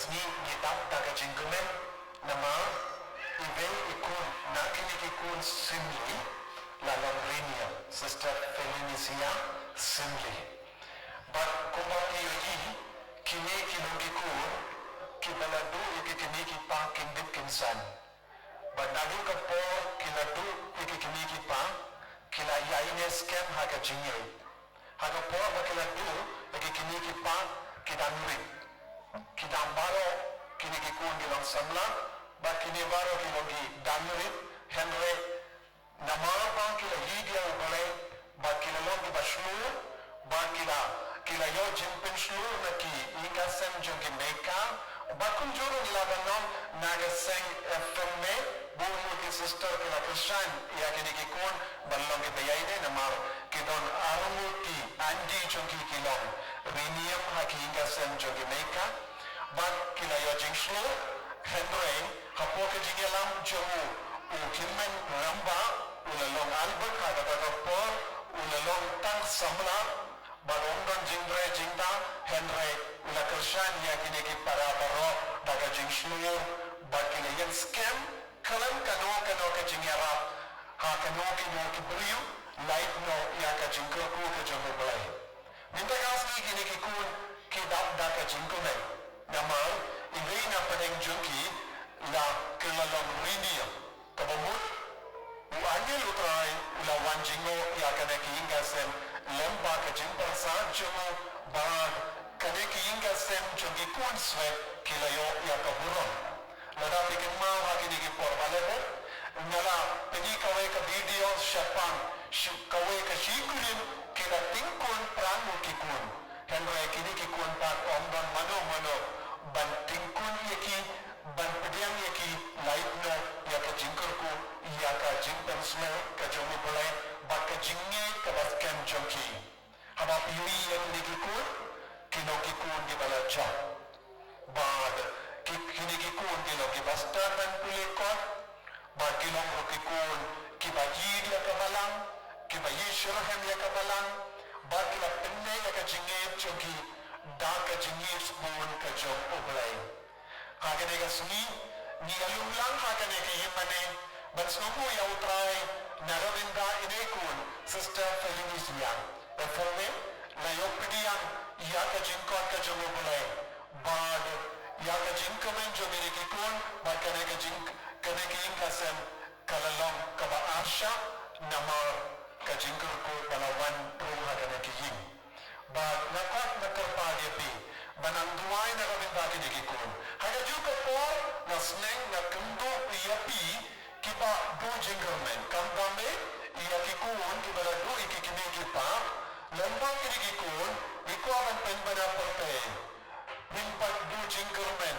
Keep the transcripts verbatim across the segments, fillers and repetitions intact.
Sngi ngi dap da ka jingkmen namar iwei i khun na kine ki khun Syiemlieh la long Riñiam, Sister Felicia Syiemlieh. Bad kumba phi ïohi, kine ki long ki khun kiba la duh ïa ki kmie ki kpa kin dip kin saiñ. Bad naduh ka por ki la duh ïa ki kmie ki kpa, ki la ïaineh skhem ha ka jingïeit. Ha ka por ba ki la duh ïa ki kmie ki kpa, ki dang rit. Ki dang baroh kine ki khun ki long samla, bad kine baroh ki long ki dang rit, hynrei namar ba ki la ïeit ïa U Blei, bad ki la long kiba shlur, bad ki la, ki la ïoh jingpynshlur na ki ïing ki sem jong ki Mecca, bad kumjuh ruh ngi lah ban ong na ka seng, eh, F M E, bun ki sister ki la kyrshan ïa kine ki khun ban long kiba ïaineh namar ki don arngut ki aunty jong ki ki long Riñiam ha ki ïing ki sem jong ki Mecca, bad ki la ïoh jingshlur, hynrei hapoh ka jingïalam jong u, u hynmen rangbah, u la long Albert ha kata ka por, u la long tang samla, bad um don jingtrei jingtah, hynrei u la kyrshan ïa kine ki para baroh da ka jingshlur, bad ki la ïeng skhem, khlem kano kano ka jingïarap ha kano kano ki briew, lait noh ïa ka jingkyrkhu ka jong U Blei. Mynta ka sngi kine ki khun ki dap da ka jingkmen namar iwei na pdeng jong ki la, ki la long Riñiam. Kaba mut, u angel U Trai u la wan jngoh ïa kane ka ïing ka sem lem bad ka jingpyrsad jong u, bad kane ka ïing ka sem jong ki khun swet ki la ïoh ïa ka burom. Lada phi kynmaw ha kine ki por ba la dep, nga la pyni kawei ka video shaphang shi, kawei ka shi kurim ki la tyngkhun phra ngut ki khun. Hynrei kine ki khun pat ym don mano mano ban tyngkhun ïa ki, ban pdiang ïa ki, lait noh ïa ka jingkyrkhu, ïa ka jingpynshlur ka jong U Blei bad ka jingngeit kaba skhem jong ki. Haba phi ïohi ïa kine ki khun, ki long ki khun kiba la jop. Bad ki, kine ki khun ki long kiba stad ban pule kot, bad ki long ruh ki khun kiba ïeit ïa ka balang, kiba ïeit shitrhem ïa ka balang, bad ki la pynneh ïa ka jingngeit jong ki da ka jingngeit sbun ka jong U Blei. Ha kane ka sngi, ngi ïalum lang ha kane ka hynmen ban sngewnguh ïa U Trai na ka bynta ine i khun, Sister Felicia. Bad kumne, la ïoh pdiang ïa ka jingkoit ka jong U Blei, bad ïa ka jingkmen jong ine i khun, bad kane ka jing, kane ka ïing ka sem ka la long kaba arshah namar ka jingkyrkhu ba la wan rung ha kane ka ïing. Bad nga kwah, nga kyrpad ïa phi ban nang duwai na ka bynta kine ki khun. Ha kajuh ka por nga sneng, nga kynduh ïa phi kiba duh jingkyrmen, khamtam eh ïa ki khun kiba la duh ïa ki kmie ki kpa. Lyngba kine ki khun ngi kwah ban pynbna pyrthei. Phim pat duh jingkyrmen,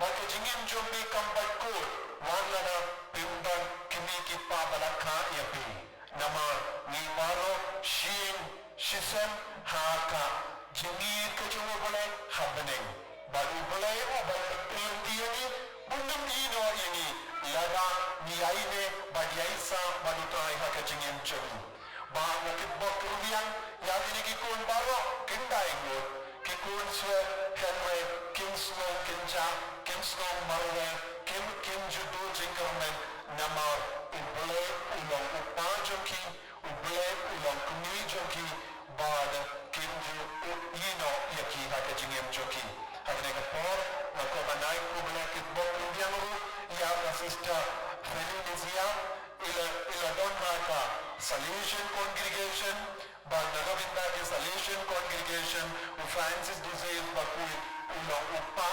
bad ka jingim jong phi kam pat kut wat lada phim don kmie ki kpa ba la kha ïa phi. Namar ngi baroh shi ïing shi sem ha ka jingïeit ka jong U Blei ha bneng. Bad U Blei uba pynkylla ïa ngi un ym ïehnoh ïa ngi lada ngi ïaineh bad ïaisah bad U Trai ha ka jingim jong ngi. Ba nga kitbok kyrwiang ïa kine ki khun baroh, khyndai ngut ki khun swet, hynrei kim sngew kynjah, kim sngew marwei, kim, kim ju duh jingkyrmen namar U Blei u long u kpa jong ki, U Blei u long kmie jong ki, bad kim ju ïehnoh ïa ki ha ka jingim jong ki. Ha kane ka por nga kwah ban ai khublei, kitbok kyrwiang ruh ïa ka Sister Felicia, i la, i la don ha ka Salesian Congregation, bad na ka bynta ka Salesian Congregation, u Francis de Sales Bakhuid u long u kpa,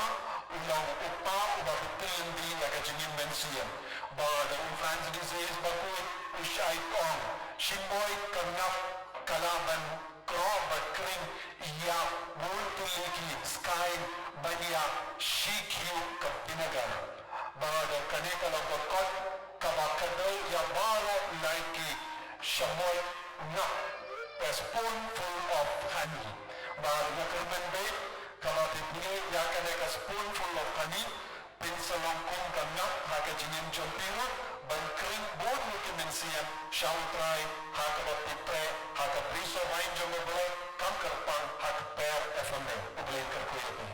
u long u kpa uba pynkylla ïa ka jingim mynsiem. Bad u Francis de Sales Bakhuid u shait ong, shi mot ka ngap ka lah ban kroh bad khring ïa bun tylli ki skaiñ ban ïa shi khiew ka vinegar. Bad kane ka long ka kot kaba kdew ïa baroh lai ki shamoit ngap, a spoonful of honey. Bad nga kyrmen beit, kaba phi plie ïa kane ka spoonful of honey, phin sa long kum ka ngap ha ka jingim jong phi ruh ban khring bun ki mynsiem sha U Trai, ha kaba phi treh ha ka brisbane jong U Blei, kam kyrpang ha ka kper F M A. U Blei un kyrkhu ïa phi.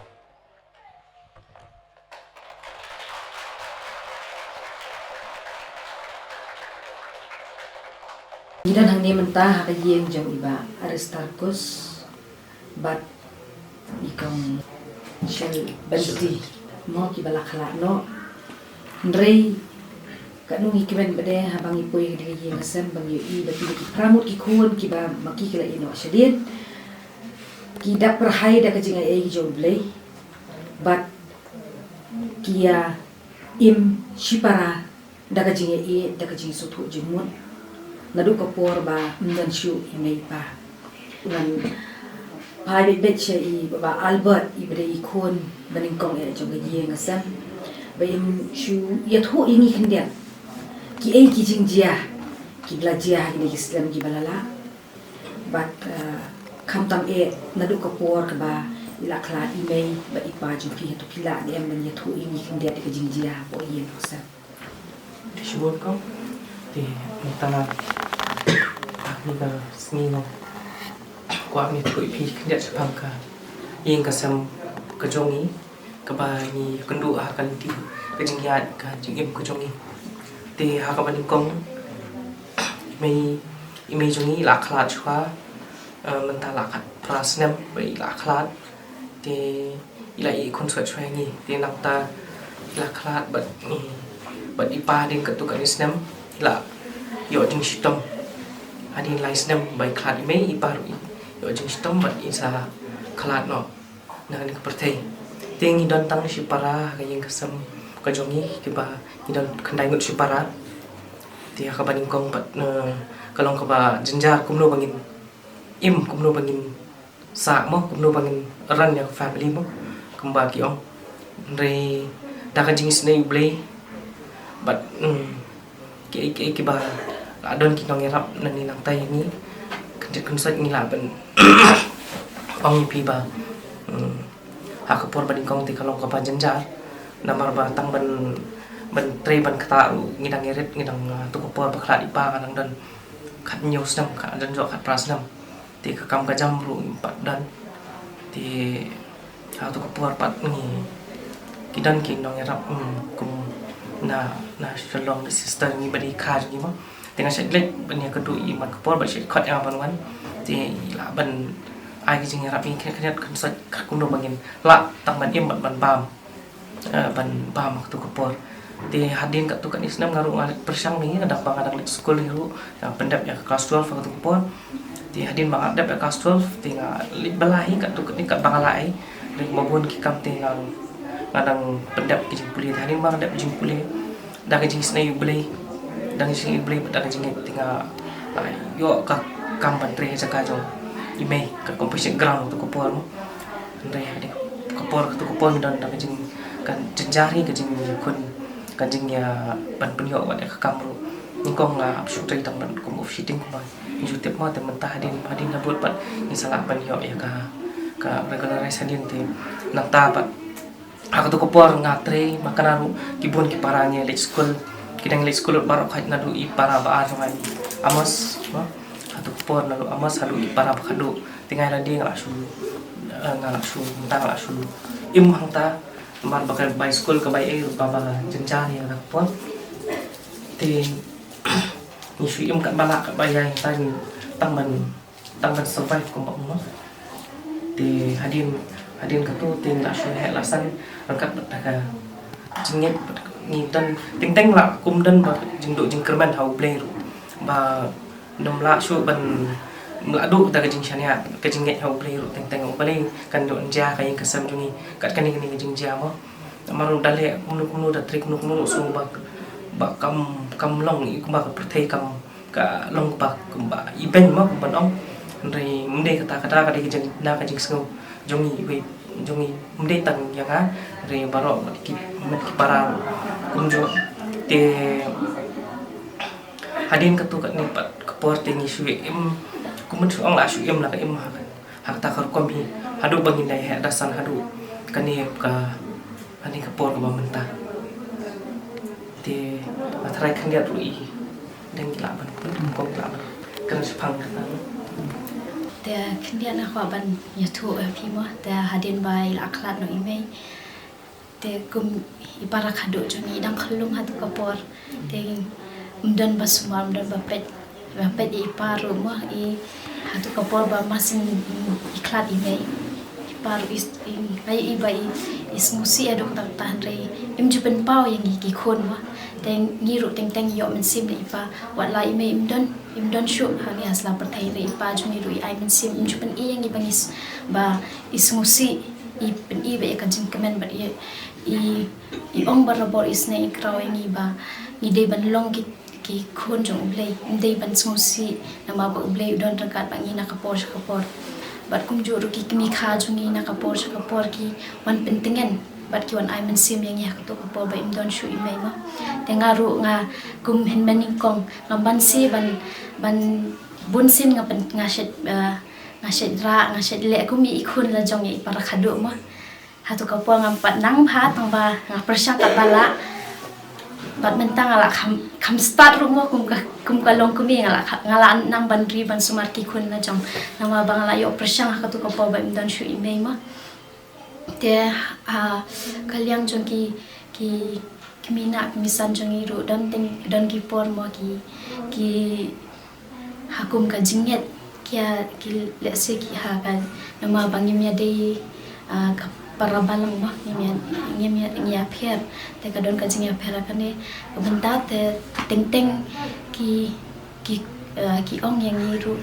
Ngi don hangne mynta ha ka ïing jong i Bah Aristarchus bad i Kong Shel Benti, mo, kiba la khlad noh. Hynrei katno ngi kmen pat de haba ngi poi ha ka ïing ka sem ba ngi ïohi ba ki dei ki phra ngut ki khun kiba ma ki ki la ïeh noh shadien. Ki dap pyrhai da ka jingaiei jong U Blei bad ki ïa im shipara da ka jingïaieit, da ka jingsngewthuh jingmut naduh ka por ba ym don shuh i mei i pa. Ngan phai beit beit sha i Bah Albert, iba dei i khun banyngkong eh jong ka ïing ka sem, ba im shu ïathuh ïa ngi khyndiat kiei ki jingjia kiba la jia ha kine ki snem kiba la lah. Bad, eh, khamtam eh naduh ka por kaba i la khlad i mei bad i pa jong phi, hato phi lah ne em ban ïathuh ïa ngi khyndiat ïa ka jingjia hapoh ïing ka sem? Te shibun kong, te mynta ha kane ka sngi nga kwah ban ïathuh ïa phi khyndiat shaphang ka ïing ka sem ka jong ngi, kaba ngi ïakynduh ha ka lynti ka jingïaid ka jingim ka jong ngi. Te ha kaba nyngkong, i mei, i mei jong ngi i la khlad shuwa, eh, mynta la khatphra snem ba i la khlad. Te i la ïakhun shuwa shuwa ïa ngi. Te nangta i la khlad bad i, bad i pa hadien katto katne snem, i la ïoh jingshitom. Hadien lai snem ba i khlad i mei, i pa ruh i ïoh jingshitom bad i sa khlad noh na kane ka pyrthei. Te ngi don tang shipara ha ka ïing ka sem ka jong ngi, kiba ngi don khyndai ngut shipara. Te ha kaba nyngkong pat, eh, ka long kaba jynjar kumno ba ngin im, kumno ba ngin sah mo, kumno ba ngin run ïa ka family mo, kumba ki ong. Hynrei da ka jingisynei U Blei bad, mm, kiei kiei kiba la don ki nongïarap nangne nangtai ïa ngi, khyndiat khynsoit ngi lah ban ong ïa phi ba, mm, ha ka por ba nyngkong te ka long kaba jynjar. Namar ba tang ban, ban trei ban ktah ruh ngi dang ïarit, ngi dang, ah, tu ka por ba khlad i pa nga dang don khathynñiew snem, ka dang jong khatphra snem. Te ka kam ka jam ruh ngim pat don. Te ha tu ka por pat ngi, ki don ki nongïarap, mm, kum na, na Shillong, na sister ngi ba dei kha jong ngi mo. Te nga shait leit ban ïakynduh i mat ka por bad shait khot ïa nga ban wan. Te i lah ban ai ka jingïarap ïa ngi khyndiat khynsoit kumno ba ngin lah tang ban im bad ban bam, eh, ban bam ha katu ka por. Te hadien katto katne snem nga ruh nga leit pyrshang ïa ngi, nga dang ba nga dang leit skul ïa ruh, nga pyndep ïa ka class twelve ha katu ka por. Te hadien ba nga dep ïa class twelve te nga leit bylla hi katto katne katba nga lah ei. Te kumba bun ki kam te nga, nga dang pyndep ki jingpule. Te hadien ba nga dep jingpule, da ka jingisynei U Blei, da ka jingisynei U Blei, da ka jingngeit te nga la ïoh ka kam ban trei ha jaka jong i mei, ka compassion ground katu ka por mo. Hynrei ha kane ka por, katu ka por ngi don da ka jing, ka jynjar hi ka jingïakhun, ka jingïa ban pynïoh wat ïa ka kam ruh. Nyngkong nga hap shu trei tang ban kum officiating kumba ngi ju tip mo, te mynta hadien, hadien habud pat ngi sa lah ban ïoh ïa ka, ka regularize hadien. Te nangta pat ha katu ka por nga trei, ma kane ruh ki bun ki para ngi leit skul, ki dang leit skul lut baroh, khat naduh i para ba ar jong nga i Amos mo. Ha katu ka por naduh Amos haduh i para ba khatduh. Te nga lade nga la shu, eh, nga la shu, mynta nga la shu im hangta, namar ba ka bai skul ka bai ei ruh kaba jynjar ïa kata ka por. Te ngi shu im katba lah katba ïai, tang, tang ban, tang ban survive kumba ong mo. Te hadien, hadien katu te ngi la shu heh la san ryngkat bad ka jingngeit bad ngi don, teng teng la kum don ba jingduh jingkyrmen ha U Blei ruh ba ym lah shuh ban, ym lah duh da ka jingshaniah, ka jingngeit ha U Blei ruh teng teng. U Blei kan ïoh jia ka ïing ka sem jong ngi kat kane kane ka jingjia mo. Namar ruh da leh kumno kumno, da trei kumno kumno ruh shu ba, ba kam, kam long i kumba ka pyrthei kam, ka long ba kumba i beiñ mo kumba ong. Hynrei ym dei kata, kata ka dei ka jing, na ka jingsngew jong ngi iwei jong ngi, ym dei tang ïa nga, hynrei baroh ki, met ki para kumjuh. Te hadien katu katne pat ka por te ngi shu im, kumba shu ong la shu im la ka im ha ka, ha kata ka rukom hi haduh ba ngin da heh da san haduh kane ka, kane ka por kaba mynta. Te nga tharai khyndiat ruh i dang ki lah ban, kong ki lah ban kren shaphang kata. Te khyndiat nga kwah ban ïathuh ïa phi mo, te hadien ba i la khlad noh i mei, te kum i para khatduh jong ngi i dang khyllung ha tu ka por. Te ym don ba sumar, ym don ba peit. Ba peit ïa i pa ruh mo, i ha tu ka por ba masien i khlad i mei. I pa ruh i, i, i ba i, i sngewsih ïa dok tak ta hynrei im ju pynpaw ïa ngi ki khun mo. Te ngi ruh teng teng ïoh mynsiem na i pa. Wat la i mei im don, im don shuh ha ngi ha sla pyrthei hynrei i pa jong ngi ruh i ai mynsiem im ju pyni ïa ngi ba ngi s-, ba i sngewsih, i pyni ba ïa ka jingkmen bad i, i, i ong barabor i sneng i kraw ïa ngi ba ngi dei ban long ki ki khun jong U Blei, ym dei ban sngewsih namar ba U Blei u don ryngkat bad ngi na ka por sha ka por. Bad kumjuh ruh ki kmie kha jong ngi na ka por sha ka por ki wan pyntngen bad ki wan ai mynsiem ïa ngi ha kato ka por ba im don shuh i mei mo. Te nga ruh nga kum hynmen nyngkong ngam banse ban, ban bun sien nga pyn, nga shet, ah, nga shet rah, nga shet leh kum i khun la jong i para khadduh mo. Ha tu ka por ngam pat nang bha tang ba nga pyrshang katba lah. Bad mynta nga la kham, kham start ruh mo kum ka, kum ka long kum i nga la kha, nga la nang ban ri ban sumar ki khun la jong. Namar ba nga la ïoh pyrshang ha tu ka por ba im don shuh i mei mo. Te ha ka liang jong ki, ki kmie na kmie san jong i ruh don teng, don ki por mo ki, ki ha kum ka jingngeit ki ïa, ki lehse ki ha ka, namar ba ngim ïa dei, ah, ka para balang mo, ngim ïa, ngim ïa, ngim ïa pher. Te ka don ka jingïapher ha kane ka bynta te teng teng ki, ki, ah, ki ong ïa ngi ruh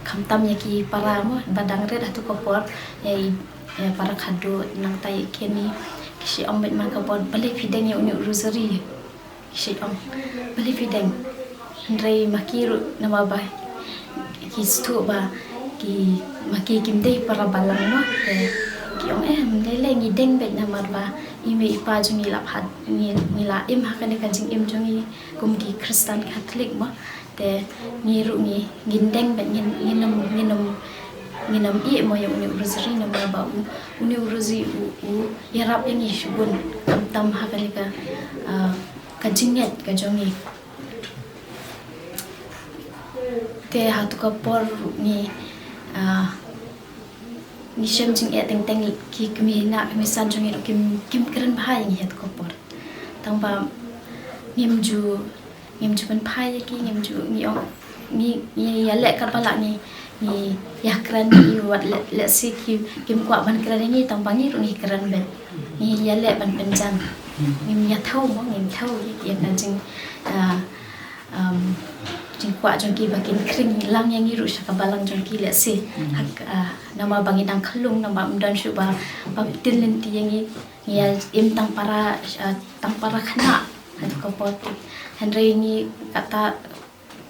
khamtam ïa ki para mo ba dang rit ha tu ka por ïa i, ïa para khadduh nangta ïa kine ki shu ong beit man ka por balei phi deng ïa une u rosary. Ki shu ong balei phi deng. Hynrei ma ki ruh namar ba ki sngewthuh ba ki, ma ki kim dei para balang mo. Te ki ong eh lei lei ngi deng beit namar ba i mei i pa jong ngi la phah, ngi, ngi la im ha kane ka jingim jong ngi kum ki Khristan Katholik mo. Te ngi ruh ngi, ngin deng beit ngin, ngin ym, ngin ym, ngin ym ïeh mo ïa une u rosary namar ba u, une u rosary u, u ïarap ïa ngi shibun khamtam ha kane ka, ah, ka jingngeit ka jong ngi. Te ha tu ka por ruh ngi, ah, ngi shem jingeh teng teng ki kmie na kmie san jong ngi ruh kim, kim kren bha ïa ngi ha tu ka por. Tang ba ngim ju, ngim ju pynphai ïa ki, ngim ju, ngi ong ngi, ngi ïaleh katba lah ngi, ngi ïakren ïa ki wat leh, lehse ki, kim kwah ban kren ïa ngi tang ba ngi ruh ngi kren beit. Ngi ïaleh ban pynjan. Ngim ïa thew mo, ngim thew ïa ki, ïa ka jing, ah, um, jingkwah jong ki ba kin khring lang ïa ngi ruh sha ka balang jong ki lehse. Ha ka, ah, namar ba ngi dang khyllung namar ym don shuh ba, ba pynlynti ïa ngi, ngi ïa im tang para, ah, tang para khynnah ha tu ka por. Hynrei ngi kata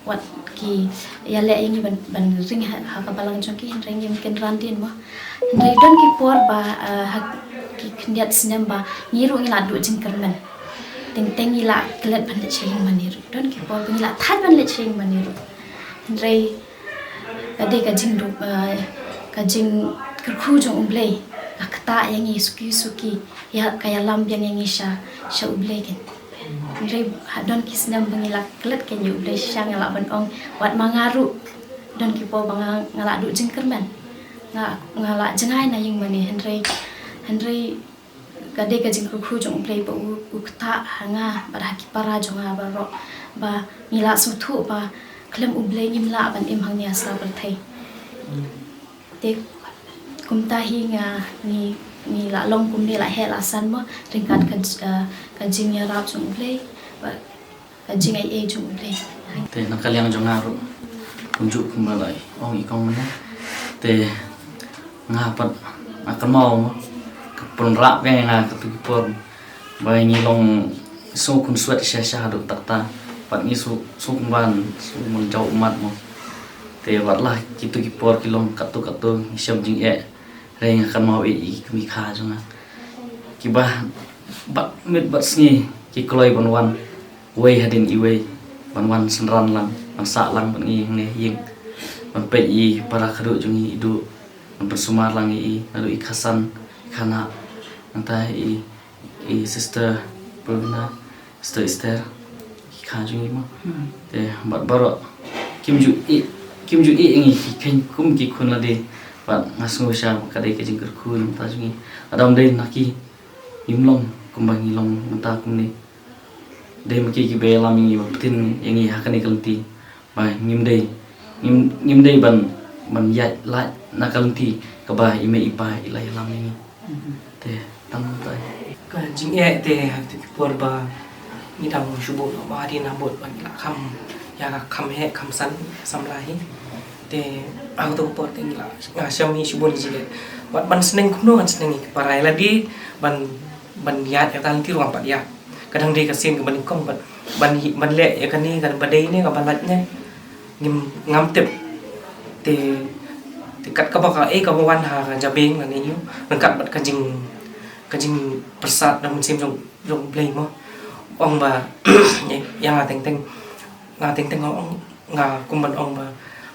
wat ki ïaleh ïa ngi ban, ban ring ha, ha ka balang jong ki hynrei ngim kynran dien mo. Hynrei don ki por ba, ah, ha ki khyndiat snem ba ngi ruh ngi la duh jingkyrmen. Teng teng ngi la klet ban leit sha ïing mane ruh. Don ki por ba ngi la thait ban leit sha ïing mane ruh. Hynrei ka dei ka jingduh, ah, ka jingkyrkhu jong U Blei ka ktah ïa ngi suki suki, ïa ka ïalam biang ïa ngi sha, sha U Blei ken. Hynrei ha don ki snem ba ngi la klet ken ïa U Blei shisha nga lah ban ong wat ma nga ruh don ki por ba nga, nga la duh jingkyrmen. Nga, nga la jngai na ïing mane hynrei, hynrei ka dei ka jingkyrkhu jong U Blei ba u, u ktah ha nga bad ha ki para jong nga baroh ba ngi la sngewthuh ba khlem U Blei ngim lah ban im hangne ha sla pyrthei. Te kumta hi nga, ngi, ngi la long kumne la heh la san mo ryngkat ka, eh, ka jingïarap jong U Blei bad ka jingaiei jong U Blei. Te na ka liang jong nga ruh kumjuh kumba la ong i kong mynne. Te nga pat nga kynmaw mo ka pynrap ïa nga katu ki por ba ngi long sngewkhun swet sha sha haduh takta. Pat ngi sngewkhun ban sngewkhun jaw ummat mo. Te wat la kitu ki por ki long katto katto ngi shem jingeh. Hynrei nga kynmaw ïa i kmie kha jong nga kiba bad miet bad sngi ki kloi ban wan wei hadien iwei ban wan synran lang ban sah lang bad ngi hangne ha ïing ban peit i para khadduh jong ngi i duh ban pynsumar lang ïa i naduh i khasan i khanah nangta i i Sister Purna, Sister Esther, ki kha jong ngi mo. Te bad baroh kim ju ïeh, kim ju ïeh ïa ngi ki kheiñ kum ki khun lade. Bad nga sngew sha ka dei ka jingkyrkhu na ka bynta jong ngi. Lada ym dei na ki ngim long kumba ngi long mynta kumne. Dei ma ki kiba ïalam ïa ngi ba pyntin ïa ngi ha kane ka lynti. Ba ngim dei, ngim, ngim dei ban, ban ïaid lait na ka lynti kaba i mei i pa i la ïalam ïa ngi. Te tang tai. Ka jingeh te ha kito ki por ba ngi dang shu bud noh ba hadien ha bud ba ngi la kham, ïa ka kham heh kham san samla hi. Te ha kato ka por te ngi la, nga shem hi shu bun jingeh. Wat ban sneng kumno ngan sneng ïa ki para, ïa lade ban, ban ïaid ïa ka lynti ruh ngam pat ïaid. Ka dang dei ka sien kaba nyngkong bad ban, ban leh ïa kane kaba dei ne kaba lait ne ngim, ngam tip. Te, te kat kaba kaei kaba wan ha ka jabieng lane ïu, ryngkat bad ka jing, ka jingpyrsad na mynsiem jong, jong U Blei mo. Ong ba ïa nga teng teng, nga teng teng ong, nga kum ban ong ba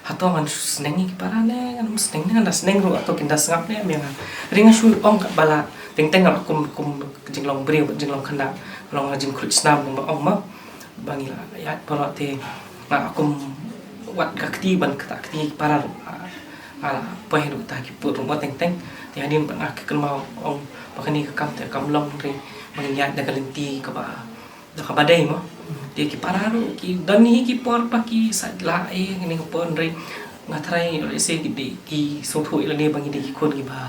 hato ngan sneng ïa ki para ne ngan sneng ne, ngan da sneng ruh hato kin da sngap ne em ïa nga. Hynrei nga shu ong katba lah, teng teng nga kum, kum jinglong briew bad jinglong khynnah, long ka jingkhruit snam ba ong mo. Ba ngi la ïaid baroh te nga kum wat ka kti ban ktah kti para ruh nga la poi ruh ta ki pud ruh mo teng teng. Te hadien ba nga kynmaw ong ba kane ka kam te kam long, hynrei ba ngin ïaid da ka lynti kaba, da kaba dei mo. Te ki para ruh ki don hi ki por ba ki sa la eh kane ka por, hynrei nga tharai lehse ki dei ki sngewthuh ïa lade ba ngi dei ki khun kiba,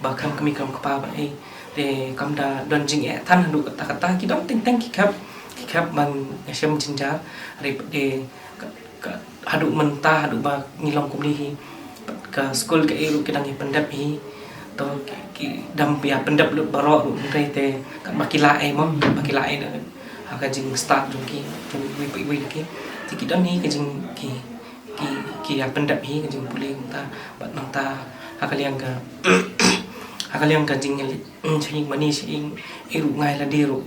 ba khlem kmie khlem kpa ba eh. Te kam da don jingeh than haduh katta katta, ki don teng teng ki khep, ki khep ban ïashem jynjar. Hynrei pat de ka, ka, haduh mynta haduh ba ngi long kumne hi, pat ka skul kaei ruh ki dang ïa pyndep hi. To ki, ki dang ïa pyndep lut baroh ruh, hynrei te katba ki la eh mo, ba ki la eh da ha ka jingstad jong ki, jong iwei pa iwei ki. Te ki don hi ka jing, ki, ki, ki ïa pyndep hi ka jingpule mynta bad nangta ha ka liang ka, ha ka liang ka jing, mm, shane mane shane, eh ruh nga ïa lade ruh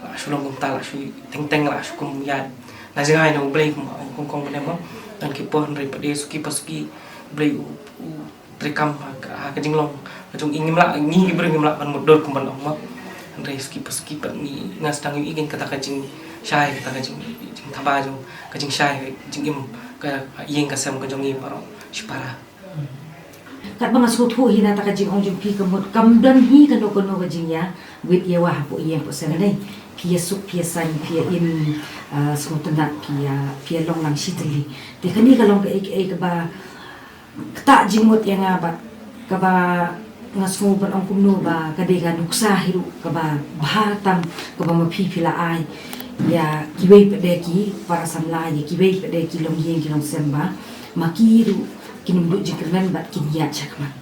la shu long kumta, la shu teng teng la shu kum ïaid na jngai na U Blei kum ong kong kong mane mo. Don ki por hynrei pat de suki pa suki U Blei u, u treikam ha ka, ha ka jinglong ka jong i, ngim lah, ngi ki briew ngim lah ban mutdur kum ban ong mo. Hynrei suki pa suki pat ngi, nga sdang ïohi kein kata ka jingshai, kata ka jing, jingthaba jong, ka jingshai, ka jingim, ka ïing ka sem ka jong ngi baroh shipara. Katba nga sngewthuh hi na kata ka jingong jong phi, ka mut kam don hi kano kano ka jingïawit ïawah hapoh ïing hapoh sem, dei phi ïasuk phi ïasaiñ phi ïa im, ah, sngewtynnat phi ïa, phi ïa long lang shi tylli. Te kane ka long kaei kaei kaba ktah jingmut ïa nga bad kaba nga sngew ban ong kumno ba ka dei ka nuksa hi ruh kaba bha tam kaba ma phi phi la ai ïa kiwei pat de ki para samla, ïa kiwei pat de ki longïing ki longsem ba ma ki ruh kin ym duh jingkyrmen bad kin ïaid shakhmat.